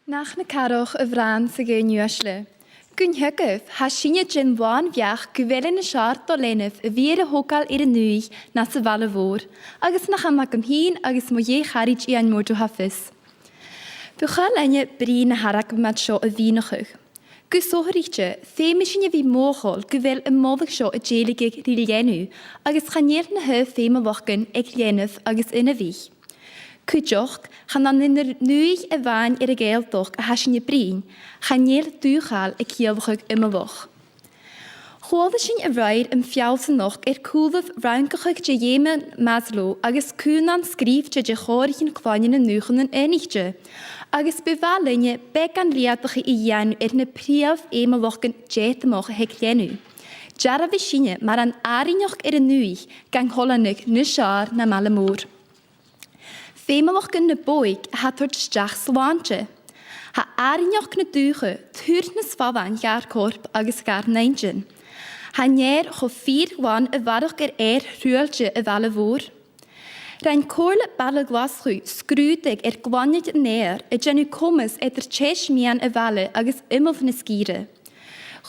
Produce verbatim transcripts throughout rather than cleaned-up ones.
Nach na cathrach a bhrath sa gheann uaisle. Gun teagamh, tha sinne den bhon-bheachd gu bheil e nas fheàrr do leanabh a bhith air a thogail air an dùthaich na sa bhaile mhòr, agus nach ann agam fhìn agus mo dheagh charaid Iain Murdo a tha fios. Bu chaomh leinne brìgh na h-argamaid seo a mhìneachadh. Gu sònraichte, feumaidh sinn a bhith mothachail gu bheil am moladh seo a' dèiligeadh ri leanabh, agus chan eil na h-aon fheumalachdan aig leanabh agus inbhich. Cuideachd, chan ann air an dùthaich a-mhàin air a' Ghàidhealtachd a tha sinn a' bruidhinn, chan eil dùthchail a' ciallachadh iomallach. Chuala sinn a-raoir am feallsanachd air cùlaibh rangachadh de dh'fheum Maslow agus cùmhnant sgrìobhte de chòraichean cloinne nan Dùthchannan Aonaichte, agus bu mhath leinne beagan leudachadh a dhèanamh air na prìomh fheumalachdan deatamach a th' aig leanabh. Dearbhaidh sinne mar a tha an àrainneachd air an dùthaich gan coileanadh nas fheàrr na am baile mòr. Feumalachdan na bodhaig a tha a' toirt a-steach slàinte. Tha àrainneachd na dùthcha a' toirt nas fhallain dhar corp agus dhar n-inntinn. Tha an èadhar cho fìor ghlan a bharrachd air èadhar thruaillte a' bhaile mhòir. Rinn Comhairle Baile Ghlaschu sgrùdadh air glainnead an èadhair a' dèanamh coimeas eadar teis-meadhan a' bhaile agus iomall na sgìre.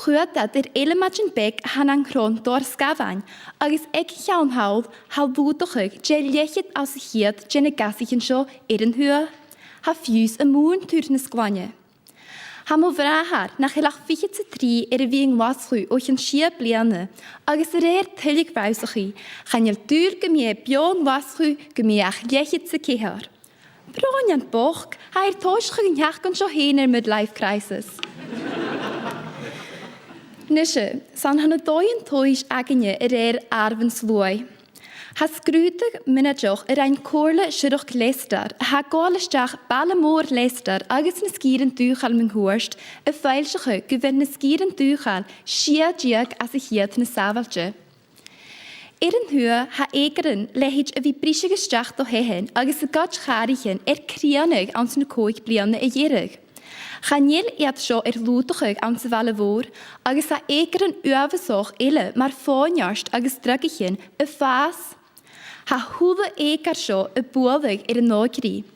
Chunnaic iad air eileamaidean beag a tha nan cron dor sgamhain, agus aig a' cheann thall tha lùghdachadh de leth-cheud às a' cheud de na gasaichean seo air an tuath. Tha fiù 's a' mùn a' toirt nas glaine. Tha mo bhràthair, nach eil ach fichead 's a trì, air a bhith an Glaschu o chionn sia bliadhna, agus a rèir tuilleadh rannsachaidh, chan eil dùil gum bi e beò an Glaschu gum bi e ach leth-cheud 's a ceithir. Brònan bochd, tha e air tòiseachadh an t-seachdain seo fhèin air midlife crisis. Nise, 's ann tha na dòighean-tomhais againne a rèir àireamhan-sluaigh. Tha sgrùdadh mionaideach a rinn Comhairle Siorrachd Leicester, a tha a' gabhail a-steach baile mòr Leicester agus na sgìrean dùthchail mun cuairt, a' foillseachadh gu bheil na sgìrean dùthchail sia deug às a' cheud nas sàbhailte. Air an tuath, tha eucoirean leithid a bhith a' briseadh a-steach do thaighean agus a' goid chàraichean air crìonadh anns na còig bliadhna a dh'fhalbh. Chan eil iad seo air lùghdachadh anns a' bhaile mhòr, agus tha eucoirean uabhasach eile mar fòirneart agus drugaichean a' fàs. Tha a h-uile eucoir seo a' bualadh air an òigridh.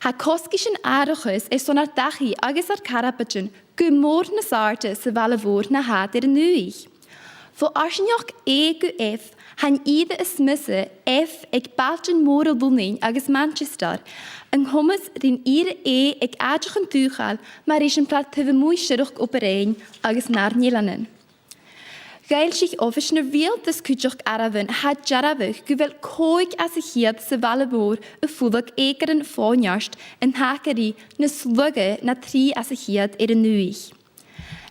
Tha cosgaisean àrachais airson ar dachaigh agus ar carbadan gu mòr nas àirde sa bhaile mhòr na tha iad air an dùthaich. Bho fharsaingeachd A gu F, tha an ìre as miosa F aig bailtean mòra Lunnainn agus Manchester, an coimeas rin ìre A aig àiteachan dùthchail mar eisimpleir taobh a-muigh Siorrachd Obar Dheathain agus nar n-eileanan. Dh'fhoillsich Oifis na Riaghaltas cuideachd àireamhan a tha a' dearbhadh gu bheil còig às a' cheud sa bhaile mhòr a' fulang eucoirean fòirneart an taca ri nas lugha na trì às a' cheud air an dùthaich.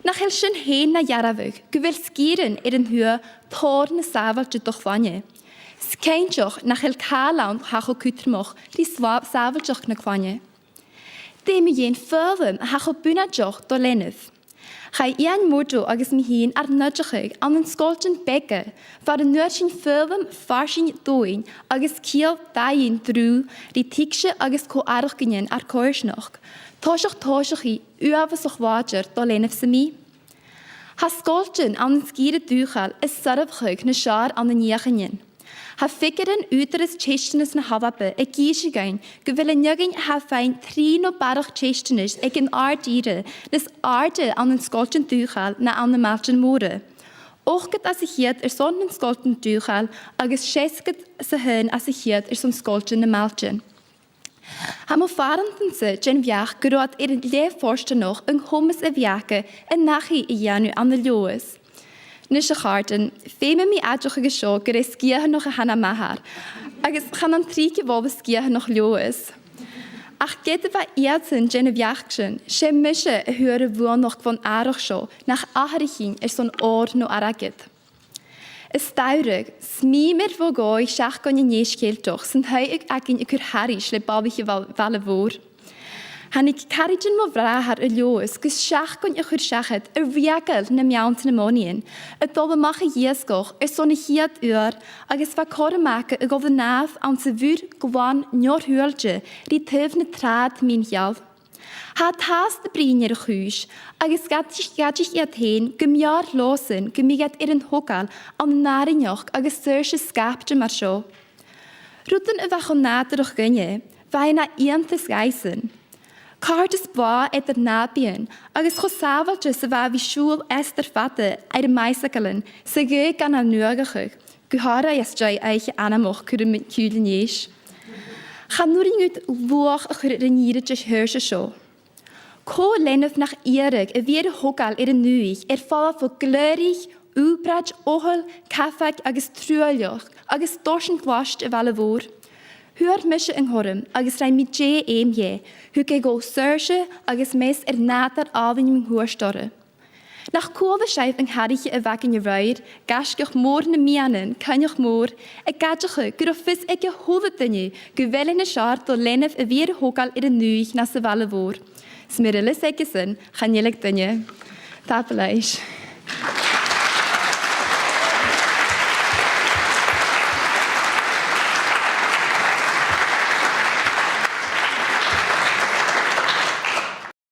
Nach eil sin fhèin na dhearbhadh gu bheil sgìrean air an tuath tòrr nas sàbhailte do chloinne? 'S cinnteach nach eil càil ann a tha cho cudromach ri slà-, sàbhailteachd na cloinne. Dè mu dheidhinn foghlam a tha cho bunaiteach do leanabh? Chaidh Iain Murdo agus mi fhìn ar n-oideachadh ann an sgoiltean beaga, far an d' fhuair sinn foghlam farsaing domhainn agus ciall daingeann drùidh ri tuigse agus co-fhaireachdainnean ar coimhearsnachd, toiseach tòiseachaidh uabhasach làidir do leanabh sam bith. Tha sgoiltean ann an sgìre dhùthchail a' soirbheachadh nas fheàrr ann an deuchainnean. Tha figearan Ùghdarras Teisteanas na h-Alba ag innse dhuinn gu bheil an fheadhainn a tha a' faighinn trì no barrachd teisteanais aig an àrd-ìre nas àirde ann an sgoiltean dùthchail na ann am bailtean mòra. Ochdad às a' cheud airson nan sgoiltean dùthchail agus seasgad 's a h-aon às a' cheud airson sgoiltean nam bailtean. Tha mo phàrantan-sa den bheachd gun robh iad air leth fortanach an comas a bhith aca an dachaigh a dhèanamh ann an Leòdhas. Nise, a chàirdean, feumaidh mi aideachadh an seo gur e Sgitheanach a th' ann am m' athair, agus chan ann tric a mholadh Sgitheanach Leòdhas. Ach ged a bha iadsan den bheachd sin, 's e mise a fhuair a' bhuannachd bhon àrach seo nach atharraichinn airson òr no airgead. As t-samhradh, smaoinich mi bho dhòigh seachdain an Fhèis Cheilteach san taigh againn a' cur thairis le balaich a' bhail-, bhaile mhòir. Thàinig caraidean mo bhràthar a Leòdhas gus seachdain a chur seachad a' riaghladh nam beanntan am monaidhean, a' dol a-mach a dh'iasgach airson a' chiad uair, agus bha cothrom aca a dhol a shnàmh anns a' mhuir ghlan neo-thruaillte ri taobh na tràghad mìn-cheangal. Tha iad fhathast a' bruidhinn air a' chùis, agus dh'aid-, dh'aidich iad fhèin gu meur leothasan gum biodh iad air an togail ann an àrainneachd agus saorsa sgapte mar seo. Rudan a bha cho nàdarrach dhuinne, bha e na iongantas dhaibhsan. Càirdeas blàth eadar nàbaidhean, agus cho sàbhailte 's a bha e a bhith a' siubhal astar fada air am baidhsagalan 's a' ghaoth gan an uaigneachadh, gu h-àraidh às dèidh oidhche anmoch cuirm an t-siubhail a-nis. Chan urrainn dhut luach a chur air an ìre de shaorsa seo. Cò leanabh nach iarradh a bhith air a thogail air an dùthaich air falbh bho ghlèidhreach, ùpraid, othail, cabhaig agus truailleachd agus dorsan glaiste a' bhaile mhòir? Fhuair mise an cothrom agus rinn mi deagh fheum dheth. Thug e dhomh saorsa agus meas air nàdar àlainn mun cuairt orra. Nach cuala sibh an cathraiche a bh' againn a-raoir, gaisgeach mòr nam meadhanan, Coinneach Mòr, ag aideachadh gu robh fios aig a h-uile duine gu bheil e nas fheàrr do leanabh a bhith air a thogail air an dùthaich na sa bhaile mhòr? 'S mura h-eil fhios aigesan, chan eil aig duine. Tapadh leibh.